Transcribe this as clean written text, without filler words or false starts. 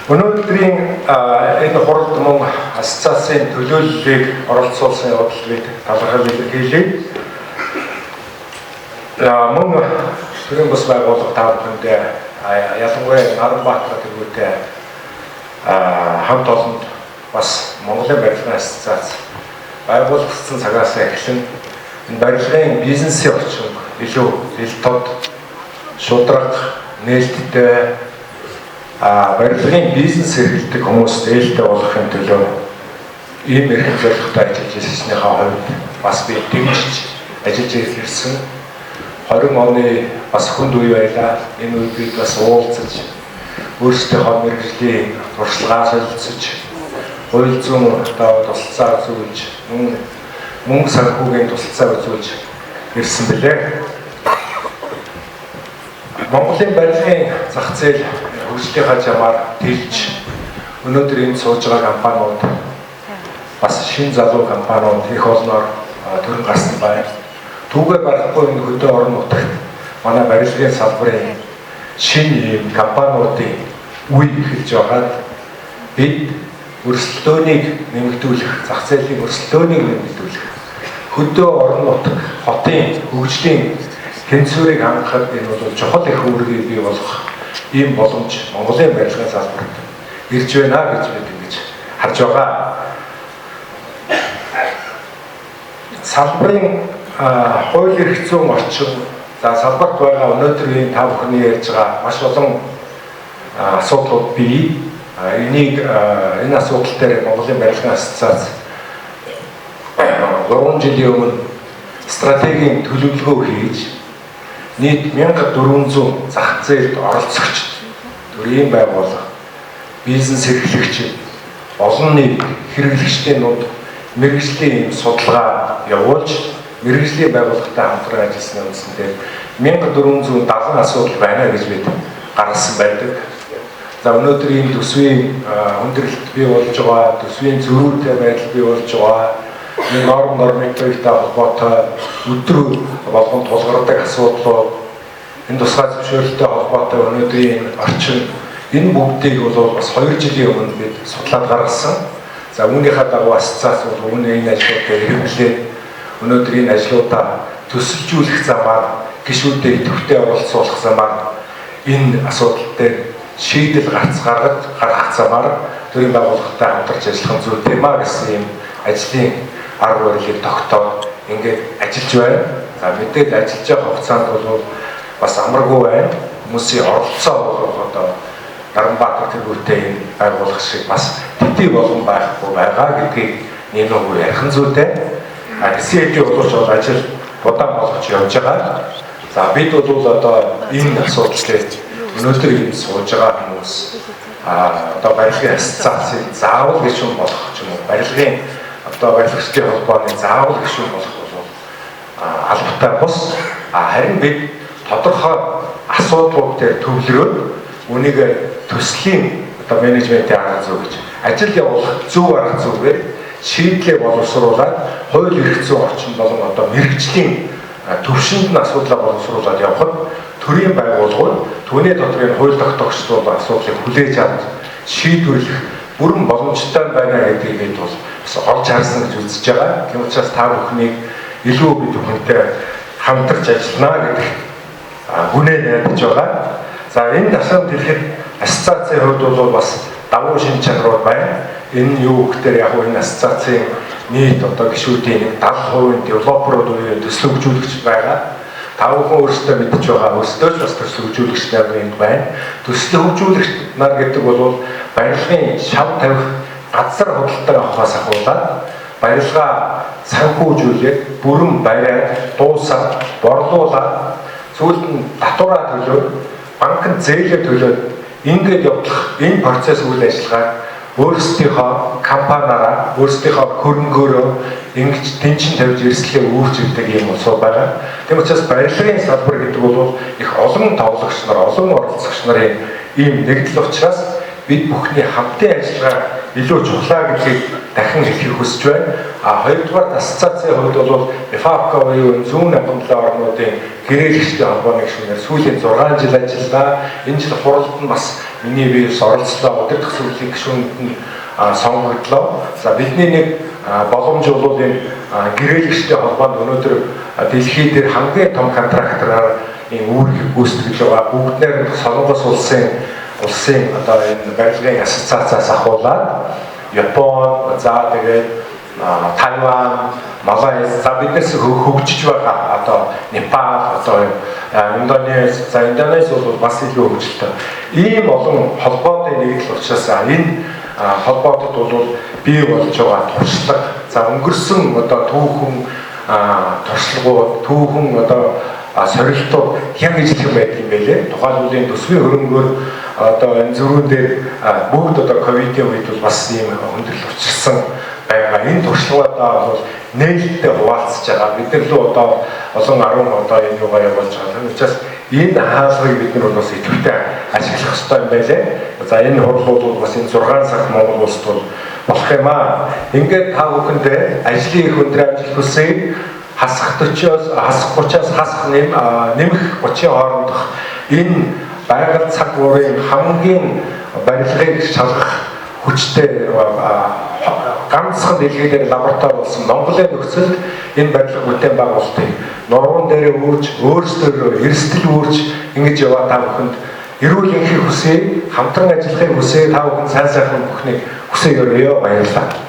Өнөөдрийн энэ хуралд мөн ассоциацийн төлөөллийг оролцуулсан явдалд бид талархал илэрхийлье. Мөн төрийн бус байгууллага та бүхэндээ, ялангуяа Наранбаатар тэргүүтэй хамт олонд бас Монголын барилгын ассоциац байгуулагдсан цагаас эхлэн энэ барилгын бизнесийн орчин илүү ил тод, шударга, нээлттэй, барилгын бизнес эрхэлдэг хүмүүст ээлтэй болохын төлөө ийм эрхэм зорилготой ажиллаж ирснийхаа хувьд бас би дэмжиж ажиллаж ирсэн. 20 оны бас хүнд үе байлаа. Энэ үед бид бас уулзаж, өөрсдийнхөө мэргэжлийн туршлагаа солилцож, хууль зүйн одоо тусалцаа үзүүлж, мөнгө санхүүгийн тусалцаа үзүүлж ирсэн билээ. Монголын барилгын зах зээл хөгжлийнхаа жамаар тэлж, өнөөдөр энд сууж байгаа компаниуд, бас шинэ залуу компаниуд их олноор төрөн гарсан байна. Түүгээр барахгүй энэ хөдөө орон нутагт манай барилгын салбарын шинэ ийм компаниудын үе эхэлж байгаад бид өрсөлдөөнийг нэмэгдүүлэх, зах зээлийн өрсөлдөөнийг нэмэгдүүлэх, хөдөө орон нутаг хотын хөгжлийн тэнцвэрийг хангахад энэ бол чухал их үүргийг бий болгох ийм боломж Монголын барилгын салбарт ирж байна гэж бид ингэж харж байгаа. Салбарын хууль эрх зүйн орчин, за салбарт байгаа өнөөдрийн та бүхний ярьж байгаа маш олон асуудлууд бий. Энийг энэ асуудал дээр Монголын барилгын ассоциац 3 жилийн өмнө стратегийн төлөвлөгөө хийж, нийт 1400 зах зээлд оролцогч, төрийн байгууллага, бизнес эрхлэгч, олон нийт хэрэглэгчдийн дунд мэргэжлийн ийм судалгаа явуулж, мэргэжлийн байгууллагатай хамтран ажилласны үндсэн дээр 1470 асуудал байна гэж бид гаргасан байдаг. За, өнөөдөр ийм төсвийн хүндрэлт бий болж байгаа, төсвийн зөрүүтэй байдал бий болж байгаа, энэ норм нормативтай холбоотой өдрө болгон тулгардаг асуудлууд, энэ тусгай зөвшөөрөлтэй холбоотой өнөөдрийн орчин, энэ бүгдийг бол бас 2 жилийн өмнө бид судлаад гаргасан. За, үүнийхээ дагуу ассоциац бол үүний энэ ажлуудаа хэрэглээд, өнөөдөр энэ ажлуудаа төсөлжүүлэх замаар, гишүүдээ идэвхтэй оролцуулах замаар, энэ асуудал дээр шийдэл гарц гаргаж гаргах замаар төрийн байгууллагатай хамтарч ажиллах нь зүйтэй юм а гэсэн ийм ажлын арга барилыг тогтоод ингээд ажиллаж байна. За, мэдээд ажиллаж байгаа хугацаанд бол бас амаргүй байна. Хүмүүсийн оролцоо бол одоо Наранбаатар тэргүүтэй энэ байгууллага шиг бас төдий болгон байхгүй байгаа гэдгийг нэмээгүй ярих нь зүйтэй. А гэсэн хэдий боловч бол ажил удаан болгож явж байгаа. За, бид бол одоо энэ асуудал дээр өнөөдөр юм сууж байгаа хүмүүс одоо барилгын ассоциацийн заавал гишүүн болох ч юм уу, барилгын одоо барилгачдын холбооны заавал гишүүн болох бол албатай бус. Харин бид тодорхой асуудлууд дээр төвлөрөөд, үүнийг төслийн одоо менежментийн арга зүй гэж ажил явуулах зөв арга зүгээр шийдлээ боловсруулад, хууль эрх зүйн орчин болон одоо мэргэжлийн төвшөнд нь асуудлаа боловсруулад явхад төрийн байгууллагууд, түүний дотор энэ хууль тогтоогчдод асуудлыг хүлээж авч шийдвэрлэх бүрэн боломжтой байна гэдгийг бид бол бас олж харсан гэж үзэж байгаа. Тийм учраас та бүхнийг илүү бид бүхэнтэй хамтарч ажиллана гэдэг хүнээ найдаж байгаа. За, энэ тасамд хэлэхэд ассоциацийн хувьд бол бас давуу шин чанарууд байна. Энэ нь юу гэхээр яг энэ ассоциацийн нийт одоо гишүүдийн нэг 70% developer ууд буюу төсөл хөгжүүлэгч байгаа. Та бүхэн өөрсдөө мэдж байгаа, өөрсдөө ч бас төсөл хөгжүүлэгч нар энд байна. Төсөл хөгжүүлэгч нар гэдэг бол барилгын шав тавих газар худалдан авахаас ахуулаад барилгаа санхүүжүүлээд, бүрэн бариад, дуусаад, борлуулаад, сүүлд нь татвараа төлөөд, банкнд зээлээ төлөөд, ингээд явуулах энэ процесс үйл ажиллагааг өөрсдийнхөө компаниараа, өөрсдийнхөө хөрөнгөөрөө ингэж тэнчин тавьж эрсдлээ үүрч ирдэг юм улсууд байгаа. Тийм учраас барилгын салбар гэдэг бол их олон тоглогч нар, олон оролцогч нарын ийм нэгдэл учраас Бид бүхний хамтын ажиллагаа илүү чухлаа гэдгийг дахин хэлэхийг хүсэж байна. А хоёрдугаар ассоциацийн хувьд бол ФАПК буюу зүүн 17 орнуудын гэрээлэгчдийн холбооны гишүүнээр сүүлийн 6 жил ажиллаа. Энэ жил хуралд нь бас миний биес оролцлоо. Удирдах зөвлөлийн гишүүнд нь сонгогдлоо. За бидний нэг боломж бол энэ гэрээлэгчдийн холбоонд өнөөдөр дэлхий дээр хамгийн том contractor аар энэ үүргийг гүйцэтгэж байгаа. Бүгд найрамдах Солонгос улсын одоо энэ барилгын ассоциацаас ахуулаад Япон, за тэгээд Тайван, Малайз, за биднээс хөгжиж байгаа одоо Непал, одоо Индонез, за Индонез бол бас илүү хөгжилтэй. Ийм олон холбоотой нэгдэл учраас энэ холбоотод бол бий болж байгаа туршлага, за өнгөрсөн одоо түүхэн туршлагууд, түүхэн одоо сорилтууд яг ижилхэн байдаг юм байлээ. Тухайлбал энэ төсвийн хөрөнгөөр одоо энэ зөрүүн дээр бүгд одоо ковидын үед бол бас ийм хүндрэл учирсан байгаа. Энэ туршлагуудаа бол нээлттэй хуваалцаж байгаа. Бид нар лөө одоо олон 10 одоо энэ юугаа явуулж байгаа. Тийм учраас энэ хаалгыг бид нар бол бас идэвхтэй ашиглах ёстой юм байлээ. За энэ хурал бол бас энэ 6 сард Монгол улсад бол болох юм аа. Ингээд та бүхэндээ ажлын их өндөр амжилт хүсье. Хасах 40-оос хасах 30-аас хасах нэмэх 30-ын хоорондох энэ байгаль цаг уурын хамгийн барилгыг шалгах хүчтэй ганцхан дэлхий дээр лаборатори болсон Монголын нөхцөлд энэ барилга бүтээн байгуулалтыг нуруунд дээрээ үүрж, өөрсдөө эрсдэл үүрж ингэж яваа та бүхэнд эрүүл энхийг хүсье, хамтран ажиллахыг хүсье, та бүхэн сайн сайхан бүхнийг хүсье өрөөе. Баярлалаа.